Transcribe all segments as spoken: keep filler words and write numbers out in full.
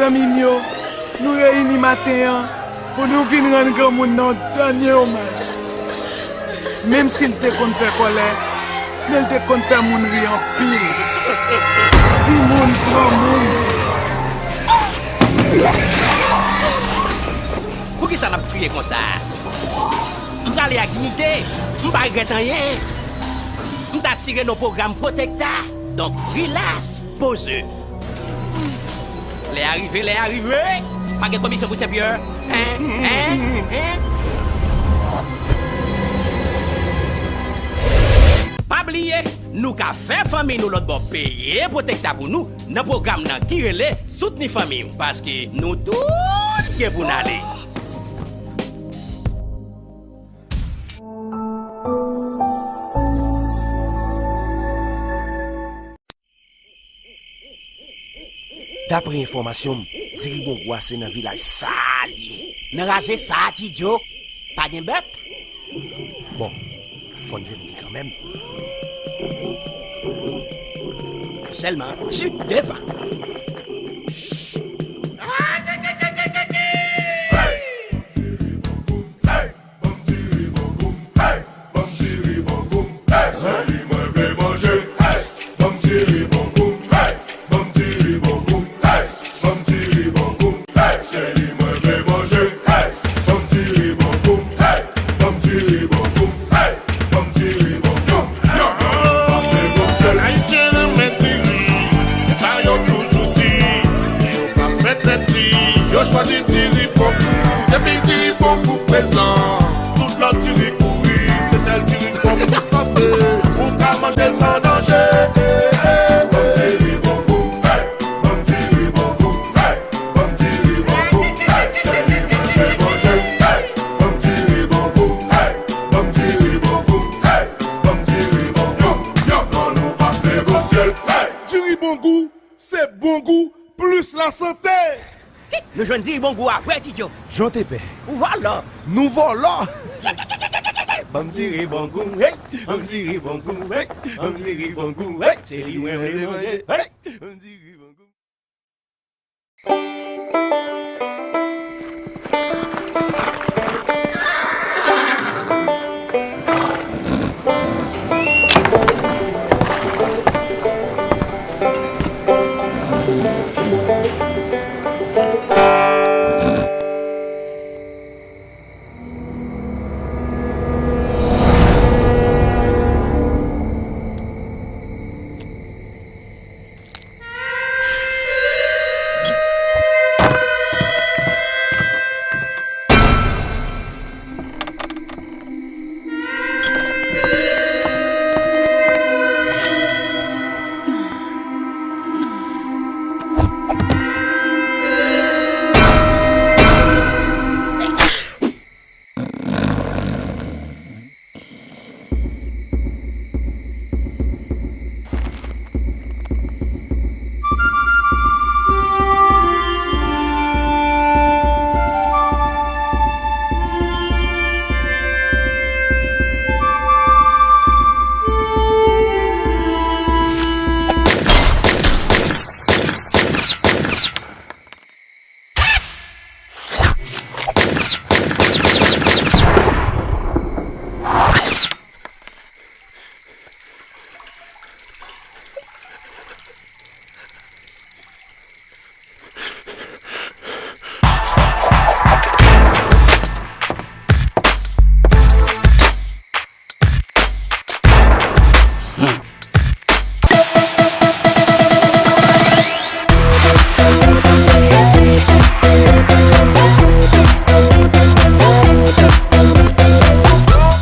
Zanmi m yo, nou reyini maten an pou nou vin rann granmoun nan yon dènye omaj. Menm si l te konn fè kòlè, men l te konn fè moun ri anpil. Timoun, granmoun. Poukisa n ap kriye konsa? M t ale ak diyite, m pa regrèt anyen. M t asire nan pwogram Protecta. Donk, rilaks, poze. Lè a rive, lè a rive. Pa gen komisyon pou Sen Pyè. Hein? Hein? Hein? Pa bliye, nou ka fè fanmi nou lòt bò peye Protecta pou nou nan pwogram nan ki rele Soutni Fanmi w, paske nou tout gen pou n ale. Dapre enfòmasyon m, Diribongou a se nan vilaj sa a l ye. Nan raje sa a, Ti Djo, pa gen bèt? Bon, fò n jwenn li kanmenm. Sèlman, chit devan. Ban m Diribongou, hey! Ban m Diribongou, hey! Se li mwen vle manje, hey! Ban m Diribongou, hey! Ban m Diribongou, hey! Ban m Diribongou, hey! Se li mwen vle manje, hey! Ban m Diribongou, hey! Ban m Diribongou, hey! Ban m Diribongou, yo, yo, yo! Pa negosye l. Ayisyen renmen diri, se sa yo toujou di. Men yo pa fè tèt di, yo chwazi Diribongou. Depi Diribongou prezan, tout lòt diri kouri, se sèl Diribongou sante. Ou ka manje l san danje. Ban m Diribongou, hey! Ban m Diribongou, hey! Ban m Diribongou, hey! Se li mwen vle manje, hey! Ban m Diribongou, hey! Ban m Diribongou, hey! Ban m Diribongou, yo, yo, nou p ap negosye l, hey! Diribongou, se bon gou plis lasante! Nou jwenn Diribongou a vre, Ti Djo. Jan te pè. Ou vòlò. Nou vòlò. Ban m Diribongou, hey! Ban m Diribongou, hey! Ban m Diribongou, hey! Se li mwen vle manje, hey! Ban m Diribongou.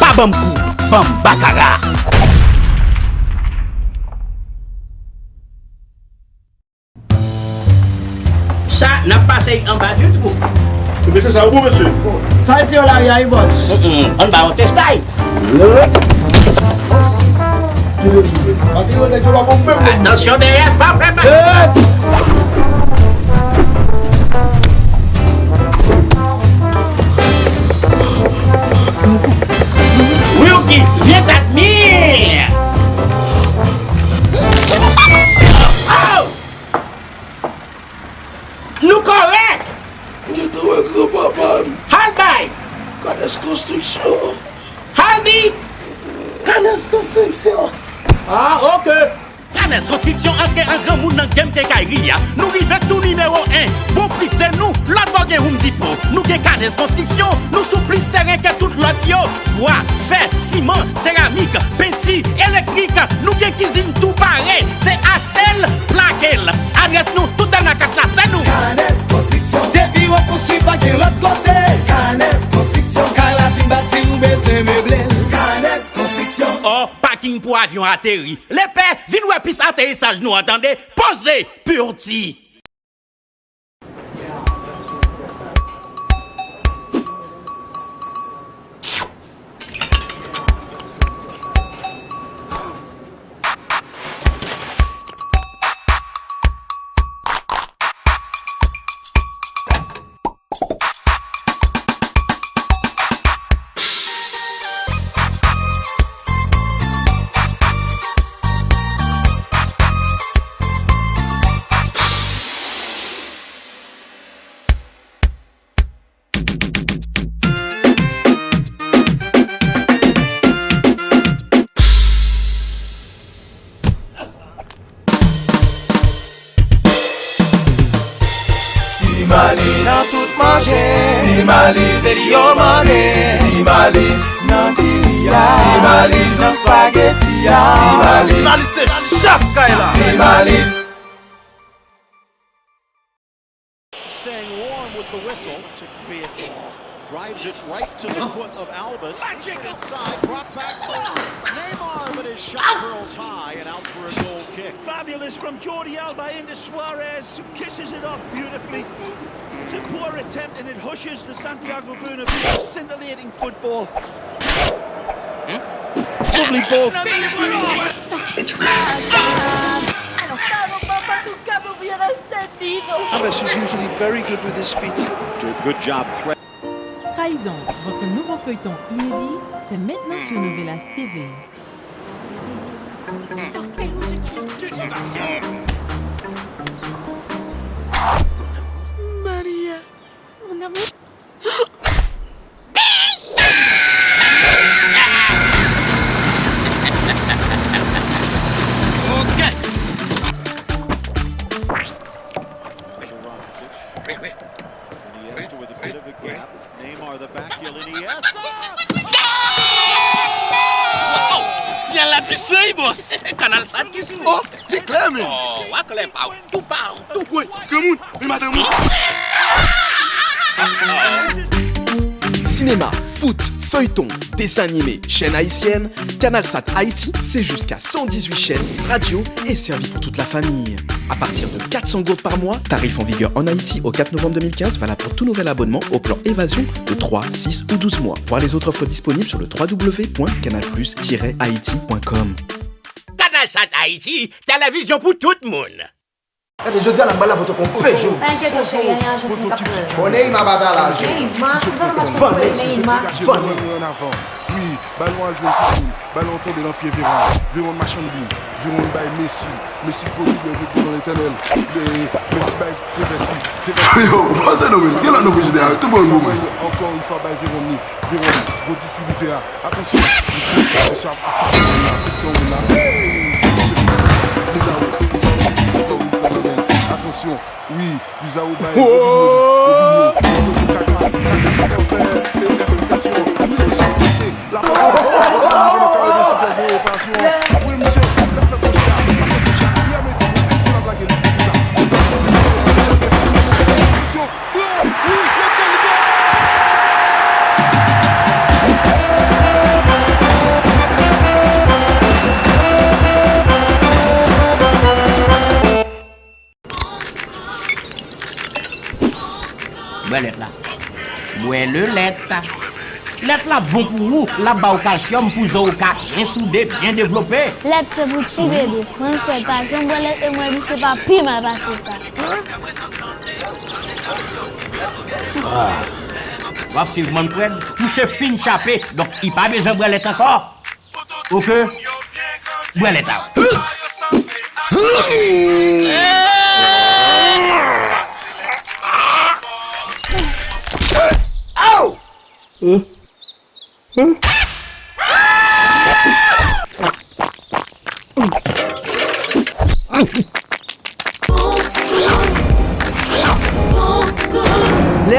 Pa ban m kou, ban m bakara. Sa, n ap pase anba di twou. Mesye sa yo bon, mesye. Sa e ti yo lari a, wi, bòs. Mm, mm. Ann ba yon testay. Atansyon dèyè, pa fè mal. Wilky, vyen bat mi. Oh! Nou kò Mwen granpapa m. Al bay! Kanès Konstriksyon. Al di! Kanès Konstriksyon. Ah, ok. Kanès Konstriksyon antre an granmoun nan game kenkayri a. Nou rive tou nimewo en. Bon pri se nou, lòt bò gen Home Depot. Nou gen Kanès Konstriksyon, nou sou plis tèren ke tout lòt yo. Bwa, fè, siman, seramik, penti, elektrik. Nou gen kizin tou pare. Se achte l, plake l. Adrès nou, tout dèyè kat la, se nou. Kanès Konstriksyon. Depi w konstwi, pa gen lòt kote. Kanès Konstriksyon. Kay la fin bati, ou bezwen meble l. Kanès Konstriksyon. Oh, paking pou avyon ateri. Lepè, vin wè pis aterisaj nou an, tande. Poze, Purdy. Ti Malis nan tout manje. Ti Malis se li yo mande. Ti Malis nan diri a. Ti Malis nan spageti a. Ti Malis. Ti Malis se chèf kay la. Ti Malis. Staying warm with the whistle. Drives it right to the foot of Albas. Inside, brought back for Neymar, but his shot curls high and out for a goal kick. Fabulous from Jordi Alba into Suarez, who kisses it off beautifully. It's a poor attempt and it hushes the Santiago Bernabeu scintillating football. Lovely ball. Alba is usually very good with his feet. Good, good job. Trahison, votre nouveau feuilleton inédit, c'est maintenant sur Novelas T V. Maria, mon amour. Iniesta with a bit of a gap. Neymar, the back heel, Iniesta. Wow! Siyal la pis wi, boss. Kanal Sat ki sou. Oh, li klè, men. Oh, wa klè pa ou. Tou pa ou. Tou kwe. Granmoun, men madanm ou. Sinema, foot, feuilleton, dessins animés, chaînes haïtiennes, Canal Sat Haïti, c'est jusqu'à cent dix-huit chaînes, radio et services pour toute la famille. À partir de quatre cents gourdes par mois, tarif en vigueur en Haïti au quatre novembre deux mille quinze, valable pour tout nouvel abonnement au plan Évasion de trois, six ou douze mois. Voir les autres offres disponibles sur le trois w point canal plus tiret haïti point com. Kanal Sat Ayiti, televizyon pou tout moun. Gade, jodi a la, m pral lave w tankou yon peje. Pa enkyete w, cheri, Ane Ajantin k ap fè. Bon, Neymar pa ta la, jodi. Neymar, m pa nan match kontre Neymar. Vann. Wi, balon al jwenn Pikin. Balon tonbe nan pye Veron. Veron machann boul. Veron bay Messi. Messi pran drib, leve devan Letènèl. Messi bay Tevez. Tevez. Yo, panse nou, men. Gen lòt nou pou jete avè. Tout bon pou mwen. Samuel, ankò yon fwa, bay Veron li. Veron, bon distribitè a. Atansyon, mesye, mesye ap fikse moun la, fikse moun la. Hey! Bizarro, Bizarro, Bizarro, Atansyon, wi, Bizarro bay Robinho, Robinho, Robinho, Kaka, Kaka, Kaka fè, e, e, fè, wi, mesye, pase, la, wi, mesye, la fè konsa, la fè konsa, Pierre Medi, èske l ap lage li, li pati, li pati, li pati, li pati, Bwè lèt la. Bwè le lèt. Lèt la bon pou ou, l ap ba w kalsyòm pou zo w ka byen soude, byen devlope. Lèt se pou ti bebe. Mwen, m fè pa janm bwè lèt e mwen, misye pa pi mal pase sa. Ah. W ap swiv Manfred, misye fin chape, donk li pa bezwen bwè lèt ankò. Oke? Bwè lèt la. Hey! Lait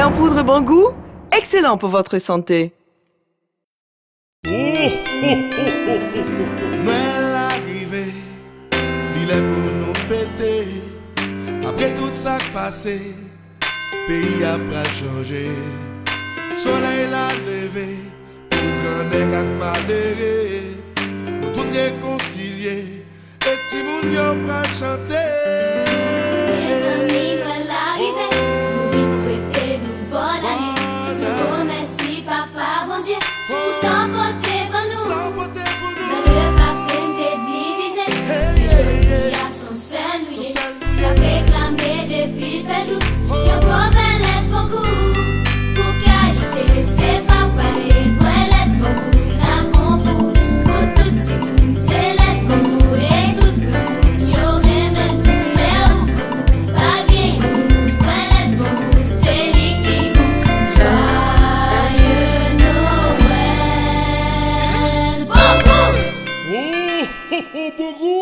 en poudre Bangou, excellent pour votre santé. Nwèl la rive, li lè pou nou fete. Apre tout sa k pase, peyi a pral chanje. Solèy la leve pou grannèg ak malere. Nou tout rekonsilye e timoun yo pral chante. Mezanmi, Nwèl la rive, nou vin swete nou bòn ane. Nou remèsye Papa Bondye pou sa w pote ban nou. Nan le pase, n te divize, men jodi a, s on sèl nou ye. N ap reklame depi l fè jou. Yon gwo bèl lèt bongou pou kalite, se pa pale, bwè lèt bongou la konpou. Pou tout timoun, se lèt bongou e tout granmoun yo renmen l. Lè ou granmoun, pa gen yon moun, bwè lèt bongou, se li ki bon. Joyeux Noël, bongou! Oh, oh, oh, bongou!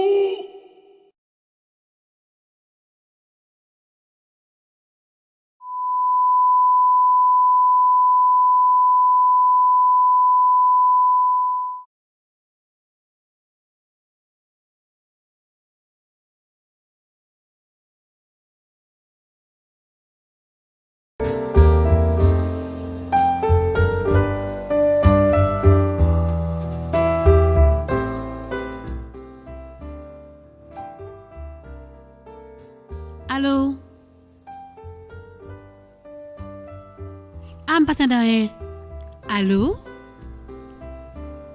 Alo? Ah, m pa tande anyen. Alo?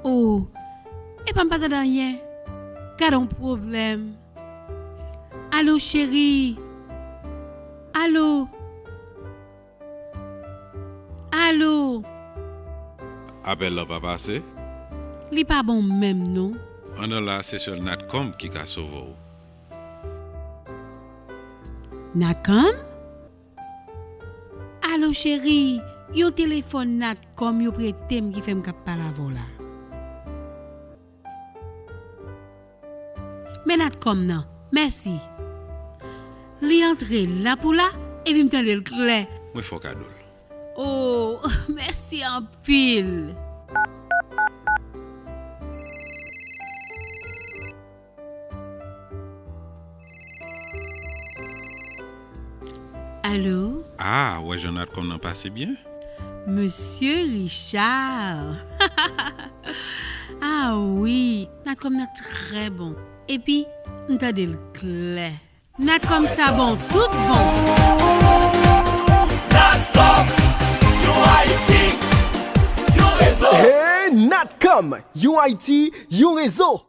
Oh, epa m pa tande anyen. Gade yon pwoblèm. Alo, cheri? Alo? Alo? Apèl lan pa pase. Li pa bon menm non. Andan la se sèl Natcom ki ka sove w. Natcom? Alo cheri, yon telefòn Natcom yo prete m ki fè m k ap pale avè w la. Men Natcom nan, mèsi. Li antre la pou la, epi m tande l klè. Mwen fè w kado l. Oh, mèsi anpil. Alo? Ah, wè jan Natcom nan pase byen? Mesye Richard! Ah wi, Natcom nan trè bon. Epi, m tande l klè. Natcom sa bon, tout bon! Natcom, yon Ayiti, yon rezo. Hey, Natcom, yon Ayiti, yon rezo.